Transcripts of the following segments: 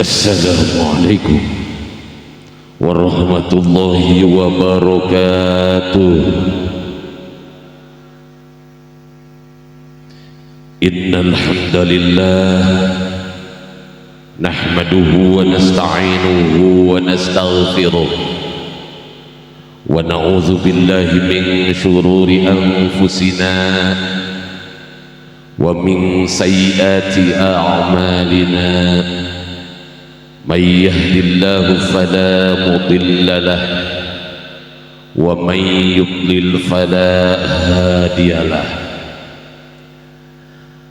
Assalamualaikum warahmatullahi wabarakatuh. Innal hamdalillah nahmaduhu wa nasta'inuhu wa nastaghfiruh wa na'udzu billahi min shururi anfusina wa min sayyiati a'malina. من يهد الله فلا مضل له ومن يضلل فلا هادي له.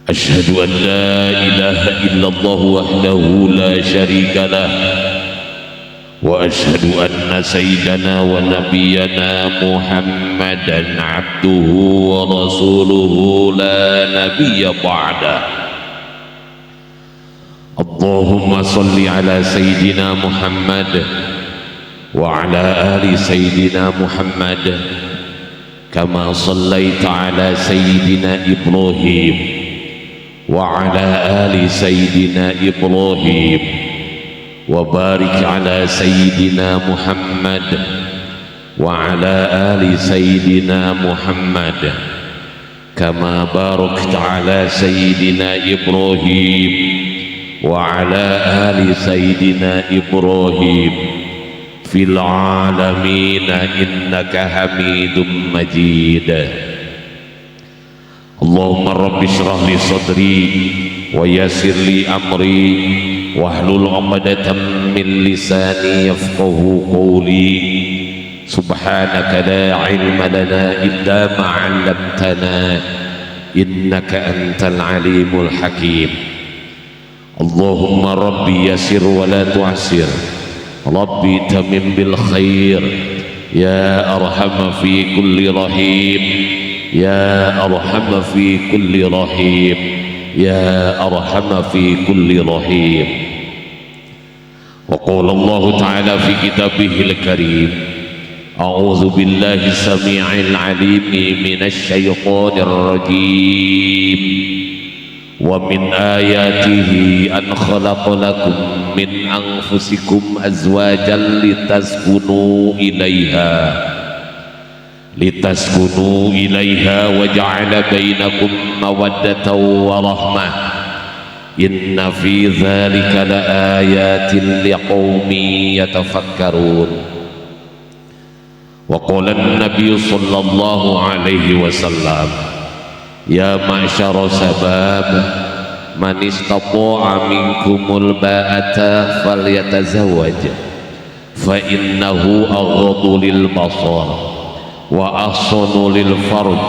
أشهد أن لا إله إلا الله وحده لا شريك له وأشهد أن سيدنا ونبينا محمدا عبده ورسوله لا نبي بعده. اللهم صل على سيدنا محمد وعلى آل سيدنا محمد كما صليت على سيدنا إبراهيم وعلى آل سيدنا إبراهيم وبارك على سيدنا محمد وعلى آل سيدنا محمد كما باركت على سيدنا إبراهيم وعلى آل سيدنا إبراهيم في العالمين إنك حميد مجيد. اللهم رب اشرح لي صدري ويسر لي أمري واحلل عقدة من لساني يفقه قولي. سبحانك لا علم لنا إلا ما علمتنا إنك أنت العليم الحكيم. اللهم ربي يسر ولا تعسر، ربي تمم بالخير يا أرحم في كل رحيم، يا أرحم في كل رحيم، يا أرحم في كل رحيم. وقال الله تعالى في كتابه الكريم: أعوذ بالله السميع العليم من الشيطان الرجيم. ومن آياته أن خلق لكم من أنفسكم أزواجا لتسكنوا إليها وجعل بينكم مودة ورحمة إن في ذلك لآيات لقوم يتفكرون. وقال النبي صلى الله عليه وسلم: يا معشر شباب من استطاع منكم الباءة فليتزوج فإنه أغض للبصر وأحصن للفرج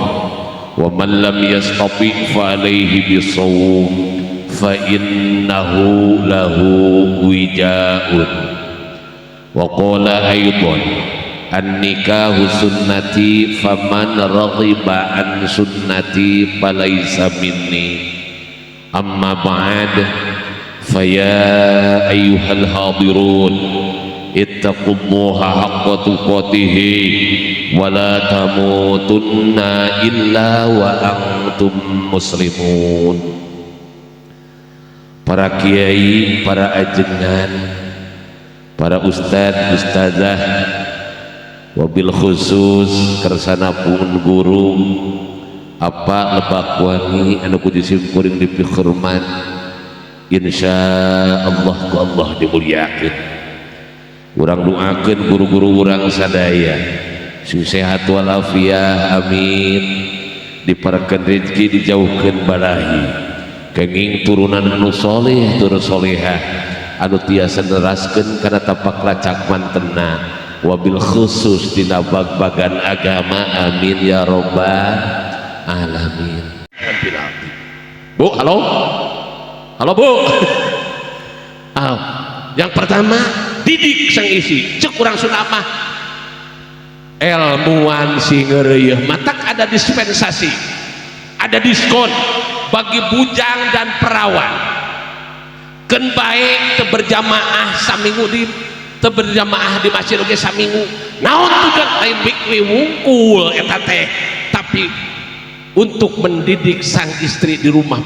ومن لم يستطع فعليه بالصوم فإنه له وجاء. وقال أيضا: النكاح سنتي فمن رغب عن سنتي فليس مني. أما بعد فيا أيها الحاضرون اتقوا الله حق تقاته ولا تموتن إلا وأنتم مسلمون. Para kiai, para ajengan, para ustadz, ustazah, wabil khusus kersana pun guru apa Lebakwangi anu ku simkuring dipihormat, insya Allah ku Allah dimuliakeun. Urang doakeun guru-guru urang sadaya sing sehat walafiat, amin, diparekeun rezeki, dijauhkeun balahi, kenging turunan anu soleh turun solehah anu tiasa neraskeun kana tapak lacak mantena, wabil khusus dina bag-bagan agama, amin ya robbal alamin. Bu, halo, halo, Bu. Ah, yang pertama didik sang istri. Cek urang Sunda mah ilmuwan sing ngeureuyeuh, matak ada dispensasi, ada diskon bagi bujang dan perawan. Keun bae teu berjamaah saminggu, di teu berjamaah di masjid oge saminggu. Naon tujuan? Lain bikwi wungkul eta teh, tapi untuk mendidik sang istri di rumah.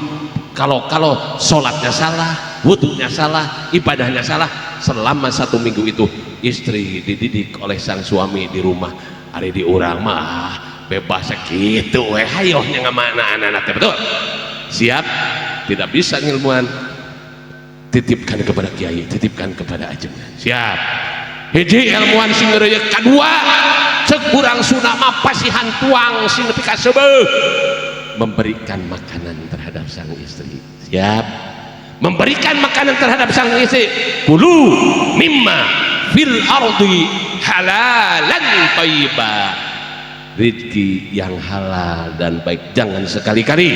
Kalau kalau sholatnya salah, Wudhunya salah, ibadahnya salah. Selama satu minggu itu istri dididik oleh sang suami di rumah. Ari di urang mah bebas gitu we, hayoh nya ngamana anak-anak, betul? Siap tidak bisa ngilmuan, titipkan kepada kiai, titipkan kepada ajengan. Siap. Hiji, ilmuwan sing ngeureuyeuh. Kadua, cek urang Sunda mah pasihan tuang sing nepi ka seubeuh, memberikan makanan terhadap sang istri. Siap memberikan makanan terhadap sang istri. Kulu mimma fil ardi halalan thayyiba, rezeki yang halal dan baik. Jangan sekali-kali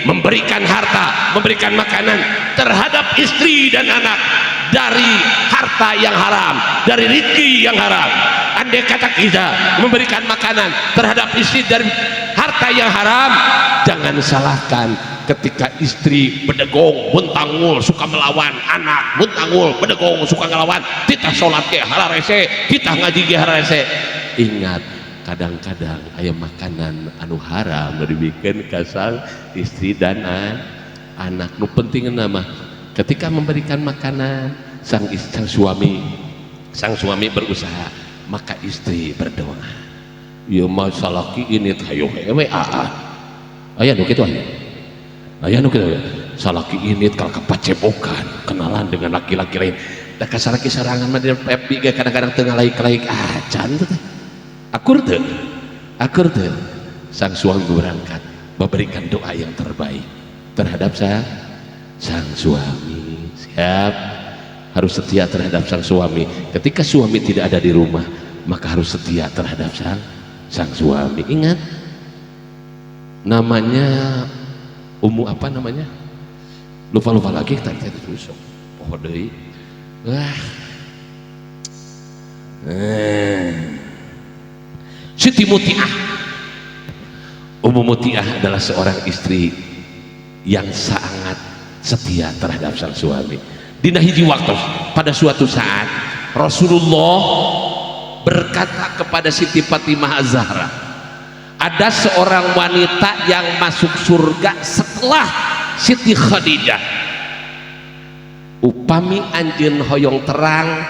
memberikan harta, memberikan makanan terhadap istri dan anak dari harta yang haram, dari rezeki yang haram. Andai kata kita memberikan makanan terhadap istri dari harta yang haram, jangan salahkan ketika istri bedegong buntangul suka melawan, anak buntangul bedegong suka ngelawan, kita sholat ge hararese, kita ngaji ge hararese. Ingat, kadang-kadang aya makanan anu haram nu dibikeun ka sang istri dan anak. Nu penting nama ketika memberikan makanan sang suami, sang suami berusaha, maka istri berdoa, ya masalah ini hayo we aa. Aya nu kitu, aya, aya nu kitu ya, salaki ini kalau kepacebokan kenalan dengan laki-laki lain. Da kasalaki sarangan mah di FB ge kadang-kadang teu ngalaik-laik acan teh. Akur teu? Akur teu? Sang suami berangkat memberikan doa yang terbaik terhadap sang suami. Siap harus setia terhadap sang suami. Ketika suami tidak ada di rumah, maka harus setia terhadap sang sang suami. Ingat, namanya Ummu apa namanya, lupa-lupa lagi tadi tadi terus poho deui. Wah, Siti Mutiah. Ummu Mutiah adalah seorang istri yang sangat setia terhadap sang suami. Dina hiji waktu, pada suatu saat Rasulullah berkata kepada Siti Fatimah Az-Zahra, ada seorang wanita yang masuk surga setelah Siti Khadijah. Upami anjeun hoyong terang,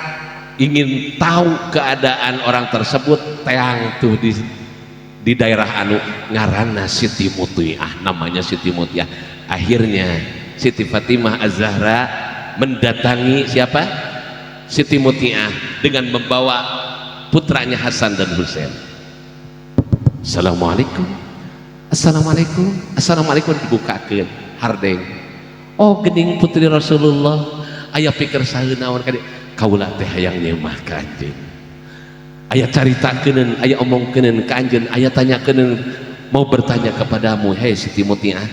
ingin tahu keadaan orang tersebut, teang tuh di daerah anu ngaranna Siti Mutiah, namanya Siti Mutiah. Akhirnya Siti Fatimah Az-Zahra mendatangi siapa? Siti Mutiah dengan membawa putranya Hasan dan Husain. Assalamualaikum, Assalamualaikum, Assalamualaikum. Dibukakan hardeng. Oh, gening putri Rasulullah, aya pikir naon kadi? Kaula teh hayang nyemah ka anjeun, aya caritakeun, aya omongkeun ka anjeun, aya tanyakeun, mau bertanya kepadamu, hei Siti Mutiah.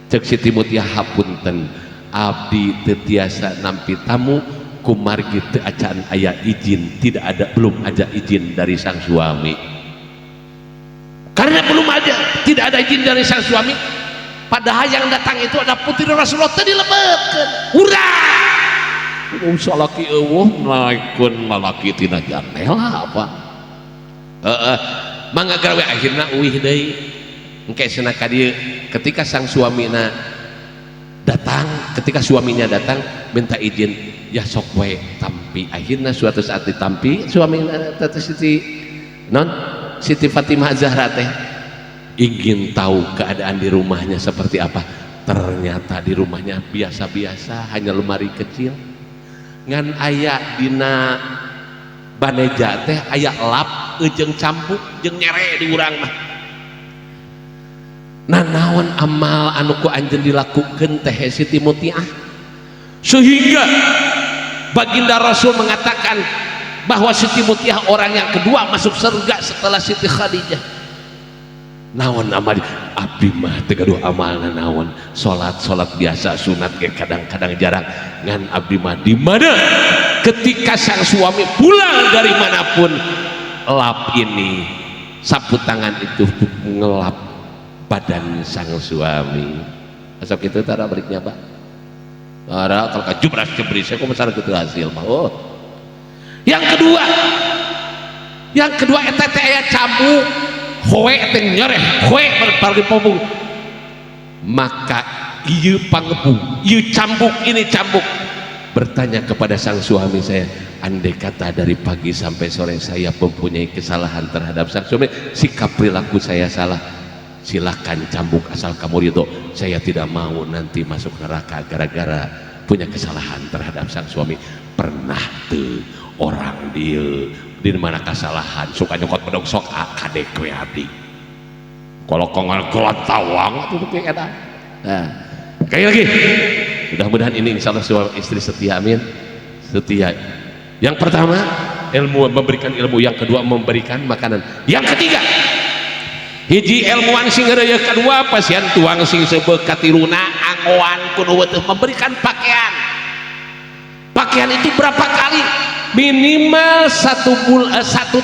Cek Siti Mutiah, hapunten, abdi teu tiasa nampi tamu kumargi teu acan aya izin, tidak ada, belum ada izin dari sang suami. Karena belum ada, tidak ada izin dari sang suami, padahal yang datang itu ada putri Rasulullah, tadi dilebetkeun. Urang, oh, salaki euweuh, naikeun lalaki tina jandela apa, heeh, mangga gawe. Akhirna uih deui engke cenah ka dieu. Ketika sang suamina datang, ketika suaminya datang minta izin, ya sok we tampi. Akhirnya suatu saat ditampi suamina teh. Siti non Siti Fatimah Zahra teh ingin tahu keadaan di rumahnya seperti apa. Ternyata di rumahnya biasa-biasa, hanya lemari kecil, ngan aya dina baneja teh aya lap jeung cambuk jeung nyere. Di urang mah, nah, naon amal anu ku anjeun dilakukeun teh, Siti Mutiah, sehingga baginda Rasul mengatakan bahwa Siti Mutiah orang yang kedua masuk surga setelah Siti Khadijah? Naon amal? Abdi mah teu gaduh amalna naon, salat, salat biasa, sunat ge kadang-kadang jarang. Ngan abdi mah di mana ketika sang suami pulang dari manapun, lap ini, sapu tangan itu ngelap badan sang suami. Asal itu tara baliknya, Pak. Tara kalau kajubras jebris saya kok besar gitu hasil mah. Oh, yang kedua, yang kedua, eta teh aya cambuk, hoe teh nyereh hoe berpagi pobung, maka ieu pangebung, ieu cambuk, ini cambuk. Bertanya kepada sang suami saya, andai kata dari pagi sampai sore saya mempunyai kesalahan terhadap sang suami, sikap perilaku saya salah, silakan cambuk asal kamu ridho. Saya tidak mau nanti masuk neraka gara-gara punya kesalahan terhadap sang suami. Pernah tuh orang dia di mana kesalahan suka nyokot bedog, sok kadek we abdi kalau kongal tawang tuh kayak eta. Nah, kayak lagi mudah-mudahan ini insya Allah suami istri setia, amin. Setia yang pertama ilmu, memberikan ilmu, yang kedua memberikan makanan, yang ketiga hiji ilmuwan sing heureuy, kedua pasien tuang sing seubeuh, katiluna anggoan kudu memberikan pakaian. Pakaian itu berapa kali? Minimal 1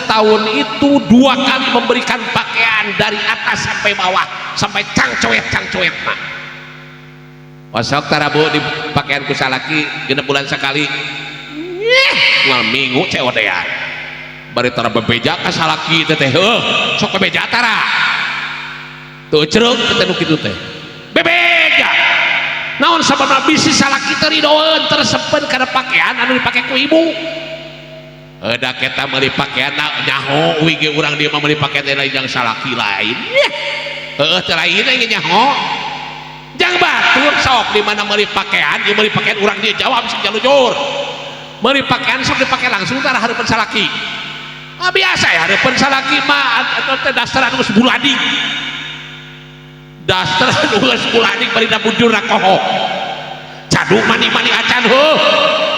tahun itu 2 kali memberikan pakaian dari atas sampai bawah, sampai cangcoet cangcoet mah. Osok tara, Bu, di pakaian ku salaki 6 bulan sekali. Ngal minggu COD-an bari tara bebeja ka salaki teh teh, heuh, sok bebeja tara tuh ceruk teh nu kitu teh bebeja. Naon sababna? Bisi salaki teh ridoeun, teresepeun kana pakaian anu dipake ku ibu. Da kita meuli pakaian nyaho uing ge urang dieu mah meuli pakaian lain jang salaki lain. Heueuh, teh lain ge nyaho jang batur. Sok di mana meuli pakaian ieu, meuli pakaian urang dieu, jawab sing jalujur. Meuli pakaian sok dipake langsung tara hareupeun salaki? Ah, biasa ya, hareupeun salaki mah atau teh daster anu geus buladig, daster anu geus buladig bari bujurna kohok cadu, mandi-mandi acan, heuh,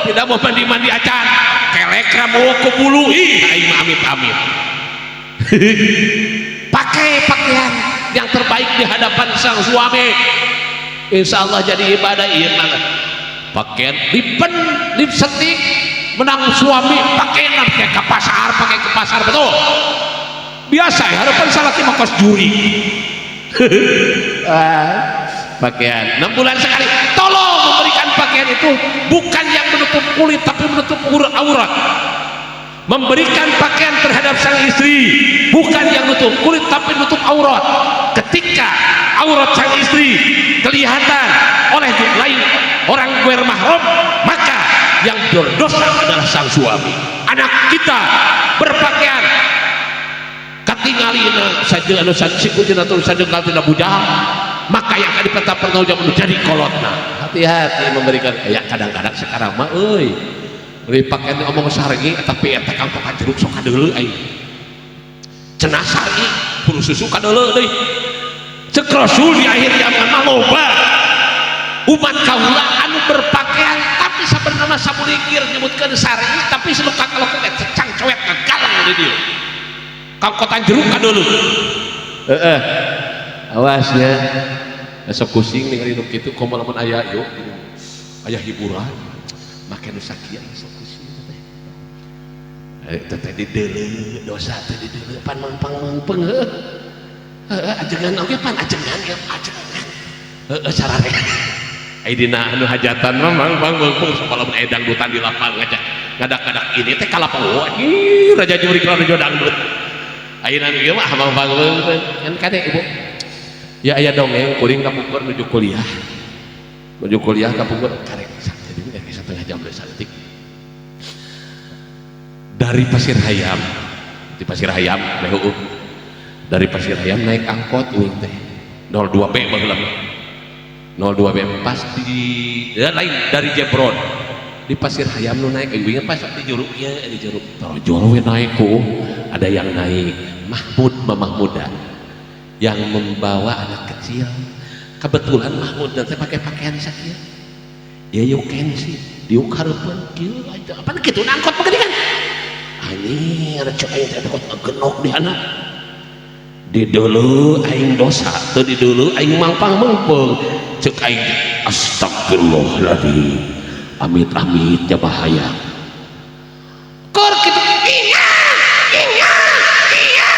tidak mau mandi-mandi acan, kelek mau ke bulu. Ih, aing mah amit-amit. Pakai pakaian yang terbaik di hadapan sang suami, insya Allah jadi ibadah. Iya, mana pakaian lipen lipstick menang suami pakaian kayak ke pasar, pakai ke pasar, betul. Biasa ya harapan salaki mah kos juri. Ah, pakaian 6 bulan sekali tolong memberikan pakaian itu bukan yang menutup kulit, tapi menutup aurat. Memberikan pakaian terhadap sang istri bukan yang menutup kulit, tapi menutup aurat. Ketika aurat sang istri kelihatan oleh lain orang ghair mahram, maka yang berdosa adalah sang suami. Anak kita berpakaian katingalina saja anu sikutina turun sajengkal tina bujang, maka yang akan dipertanggungjawab menjadi kolotna. Hati-hati memberikan ya. Kadang-kadang sekarang mah euy, beli pakaian ngomong sargi, tapi eta kang tokan jeruk sok kadeuleu aing cenah sargi buru susu kadeuleu deui. Cek Rasul, di akhir zaman mah loba umat kaula anu berpakaian tapi sabenerna sabulikir nyebutkeun syar'i, tapi seluka kalau eta cangcoet ngagalang di dieu kangkotan jeruk kadeuleu. Heeh, awas ya, besok pusing ningali nu kitu. Komo lamun aya yuk aya hiburan make nu sakieu, sok pusing teh. Teh teh dideuleu, dosa teh dideuleu pan mangpang mangpeng. Heuh heuh, ajengan oge pan ajengan ya, ajengan heueuh sararek. Ai dina anu hajatan mah mangpang mangpeng. Sok lamun aya dangdutan di lapang ngajak ngadak-ngadak ini teh ka lapang, oh anjir, raja jurik raja dangdut. Ayeuna ieu mah mangpang mangpeng kan. Kade, Ibu, ya, aya dongeng kuring kapungkur nuju kuliah, nuju kuliah kapungkur karek jadi karek setengah jam deh saeutik dari Pasir Hayam, di Pasir Hayam heueuh. Dari Pasir Hayam naik angkot uing teh 02B baheula mah, 02B. Pas di ya, lain dari Jebron di Pasir Hayam nu naik uing pas di juruk ya, di juruk torojol we naik ku ada yang naik Mahmud, Mamah muda yang membawa anak kecil. Kebetulan Mahmud dan saya pakai pakaian sakieu ya, you can see diuk hareupeun kieu aja apa kitu angkot begini kan. Anjing, ada cek aing teh takut genok di anak di dulu aing dosa tuh, di dulu aing mangpang mangpeng. Cek aing, astagfirullahaladzim, amit-amit ya, bahaya kor kitu. Iya iya iya,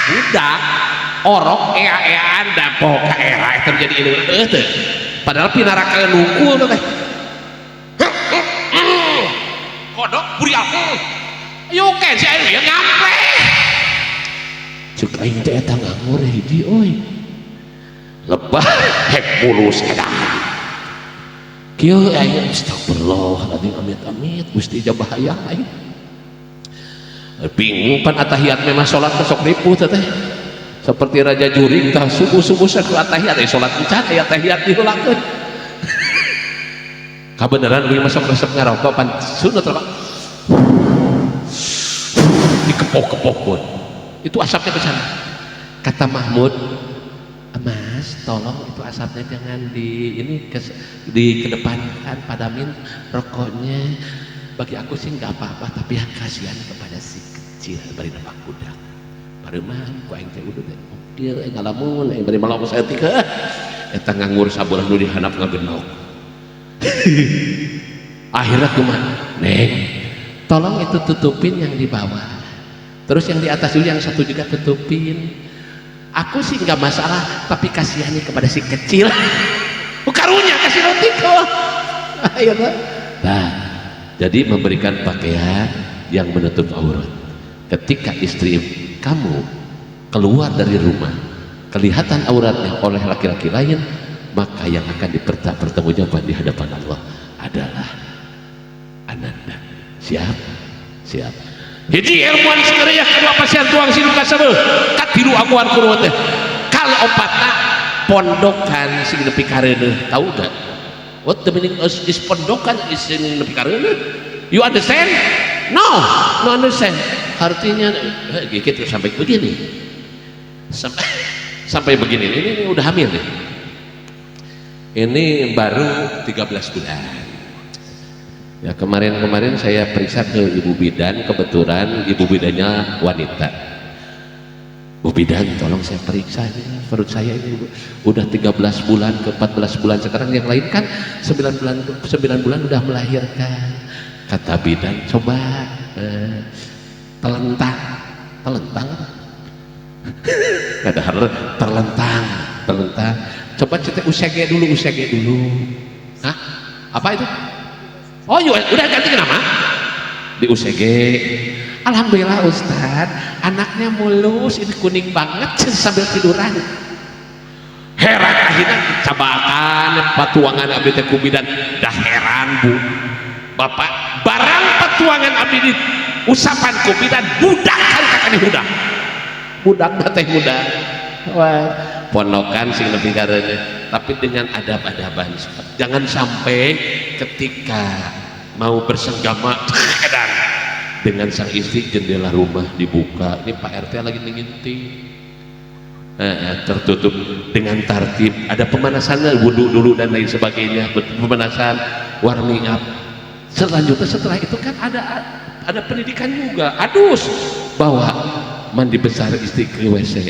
budak orok ea-eaan dapok ka era eta menjadi ini heueuh teu, padahal pinaraka nungkul teh kodok burial yuk kan si aing ya nyampe. Cek aing teh eta nganggur hiji euy, lebah hek mulus edan. Kieu aing, astagfirullahaladzim, amit-amit Gusti, ijabah hayang aing. Bingung pan atahiyat, memang salat sok ripuh teh seperti raja jurig tah. Subuh-subuh saku atahiyat, salat encan, aya tahiyat diheulakeun. Kabeneran gue masuk resep ngarokok pan sunat rokok dikepok-kepokkeun itu asapnya ke sana. Kata Mahmud, "Mas, tolong itu asapnya jangan di ini ke, di kedepankan, padamin rokoknya. Bagi aku sih nggak apa-apa, tapi yang kasihan kepada si kecil bari nepak budak." Pareuman ku aing teh, udah teh kieu aing ngalamun, aing bari melong saeutik eta nganggur sabulan nu dihandap ngagenok. Akhirnya kumaha? "Neng, tolong itu tutupin yang di bawah, terus yang di atas dulu, yang satu juga tutupin. Aku sih nggak masalah, tapi kasihannya kepada si kecil." Karunya kasih roti kok. Ayo, nah, jadi memberikan pakaian yang menutup aurat. Ketika istri kamu keluar dari rumah kelihatan auratnya oleh laki-laki lain, maka yang akan dipertanggungjawabkan di hadapan Allah adalah ananda. Siap? Siap. Hiji ilmuwan segereah, kedua pasihan tuang sing kasebeuh, katilu anggoan kudu teh, kaopatna pondokan sing nepi kareuneuh. Tahu gak what the meaning is pondokan is sing nepi kareuneuh? You understand? No, no understand. Artinya gitu, sampai begini, sampai begini. Ini udah hamil nih, ini baru 13 bulan ya. Kemarin-kemarin saya periksa ke ibu bidan, kebetulan ibu bidannya wanita. "Bu bidan, tolong saya periksa ini perut saya ini udah 13 bulan ke 14 bulan sekarang, yang lain kan 9 bulan, 9 bulan udah melahirkan." Kata bidan, "Coba telentang." Telentang apa? Ada terlentang, terlentang. Coba cetek USG dulu, USG dulu. Hah? Apa itu? Oh iya, udah ganti nama di USG. "Alhamdulillah, Ustad, anaknya mulus, ini kuning banget," sambil tiduran. Heran akhirnya cabakan patuangan abdi teh ku bidan. Dah heran, Bu, Bapak, barang patuangan abdi di usapan ku bidan, budak kan kakaknya budak, budak teh budak. Wah, pondokan sing lebih karena, tapi dengan adab-adaban. Jangan sampai ketika mau bersenggama edan dengan sang istri, jendela rumah dibuka. Ini Pak RT lagi ngintip. Tertutup dengan tartib, ada pemanasannya, wudhu dulu dan lain sebagainya, pemanasan, warming up. Selanjutnya setelah itu kan ada pendidikan juga. Adus, bawa mandi besar istri ke WC,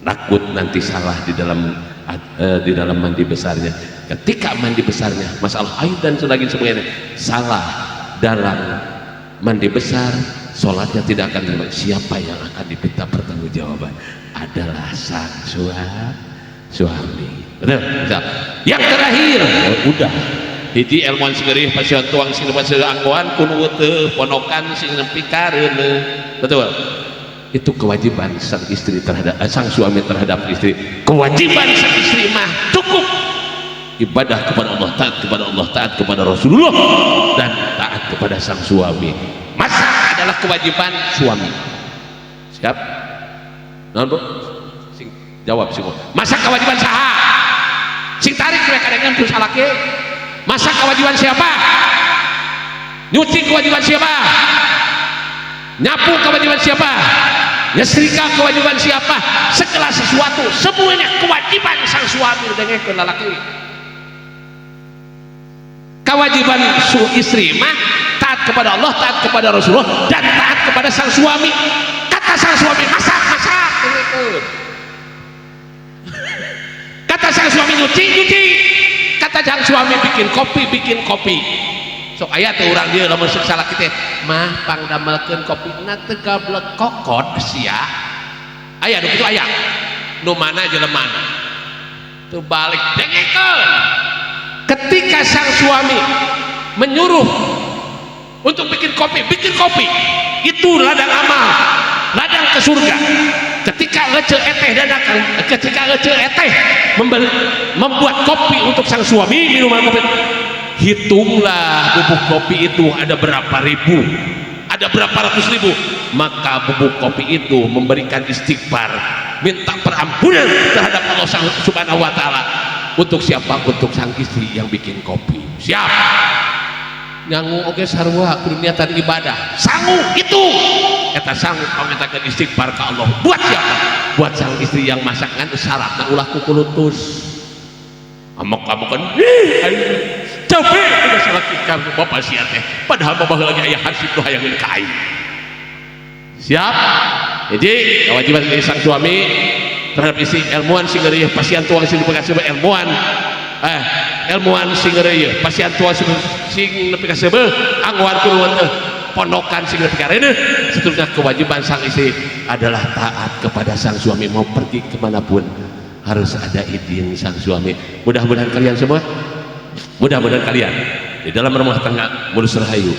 takut nanti salah di dalam mandi besarnya. Ketika mandi besarnya masalah air dan sebagainya, salah dalam mandi besar, sholatnya tidak akan terima. Siapa yang akan diminta pertanggungjawaban adalah sang suami. Betul. Yang terakhir, oh, udah. Hiji ilmuwan sing pasihan tuang sing pasihan anggoan kudu teu, ponokan sing nepi kareuneuh. Betul, itu kewajiban sang istri terhadap sang suami terhadap istri. Kewajiban sang istri mah cukup ibadah kepada Allah, taat kepada Allah, taat kepada Rasulullah, dan taat kepada sang suami. Masak adalah kewajiban suami. Siap? Non, Bu? Sing jawab sing. Masak kewajiban saha? Sing tarik mereka dengan terus salaki. Masak kewajiban siapa? Nyuci kewajiban siapa? Nyapu kewajiban siapa? Nyetrika kewajiban siapa? Segala sesuatu semuanya kewajiban sang suami. Dengekeun lalaki, kewajiban su istri mah taat kepada Allah, taat kepada Rasulullah, dan taat kepada sang suami. Kata sang suami masak, masak. Dengekeun. Kata sang suami nyuci, nyuci. Kata sang suami bikin kopi, bikin kopi. Sok aya teh urang dieu lamun salah kitu, "Mah, pangdamelkeun kopi." Na teu gablek kokod sia. Aya nu kitu, aya nu mana jelemana tuh balik. Dengekeun, ketika sang suami menyuruh untuk bikin kopi, bikin kopi. Itu ladang amal, ladang ke surga. Ketika ece eteh dan ketika ece eteh membuat kopi untuk sang suami, minuman kopi. Hitunglah bubuk kopi itu ada berapa ribu, ada berapa ratus ribu. Maka bubuk kopi itu memberikan istighfar, minta perampunan terhadap Allah Subhanahu wa Ta'ala. Untuk siapa? Untuk sang istri yang bikin kopi. Siap nyangu oge sarua, kudu niatan ibadah. Sangu itu eta sangu pamentakeun istighfar ka Allah. Buat siapa? Buat sang istri yang masak. Ngan syaratna ulah kukulutus, amok-amokan, "Ih, aing capek udah salaki kamu, bapak sia teh." Padahal bapak lagi aya hansip nu hayangeun ka aing. Siap. Jadi kewajiban dari sang suami terhadap istri, ilmuwan sing ngeureuyeuh, pasihan tuang sing nepi ka seubeuh, ilmuwan, ilmuwan sing ngeureuyeuh, pasihan tuang sing nepi ka seubeuh, angguan kurungan teh, pondokan sing nepi ka reuneuh. Seterusnya, kewajiban sang istri adalah taat kepada sang suami. Mau pergi kemanapun harus ada izin sang suami. Mudah-mudahan kalian semua, mudah-mudahan kalian di dalam rumah tangga mulus rahayu,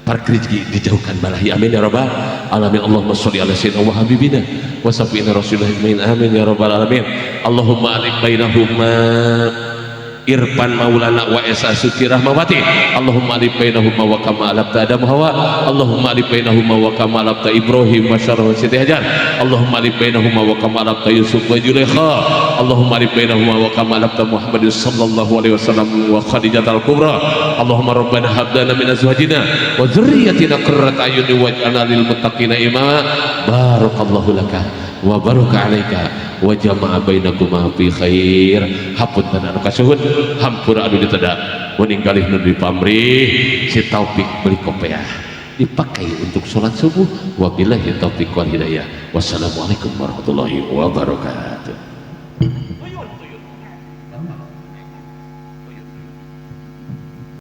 rezeki dijauhkan balahi. Amin ya rabbal alamin. Allahumma sholli ala sayyidina wa habibina wa safina rasulillah. Amin ya rabbal alamin. Allahumma alif bainahuma, Irfan Maulana wa Esa Suci Rahmawati. Allahumma alif bainahuma wa kama alafta Adam Hawa. Allahumma alif bainahuma wa kama alafta Ibrahim wa Syarah wa Siti Hajar. Allahumma alif bainahuma wa kama alafta Yusuf wa Julekha. Allahumma alif bainahuma wa kama alafta Muhammad sallallahu alaihi wasallam wa Khadijah al-Kubra. Allahumma rabbana hab lana min azwajina wa dzurriyyatina qurrata a'yun waj'alna lil muttaqina imama. Barakallahu laka wa baraka alaika wa jama'a bainakuma fi khair. Hapunten anu kasuhun, hampura anu diteda, meninggalih nu dipamrih. Si Taufik beli kopiah dipakai untuk sholat subuh. Wabillahi taufik wal hidayah, wassalamualaikum warahmatullahi wabarakatuh.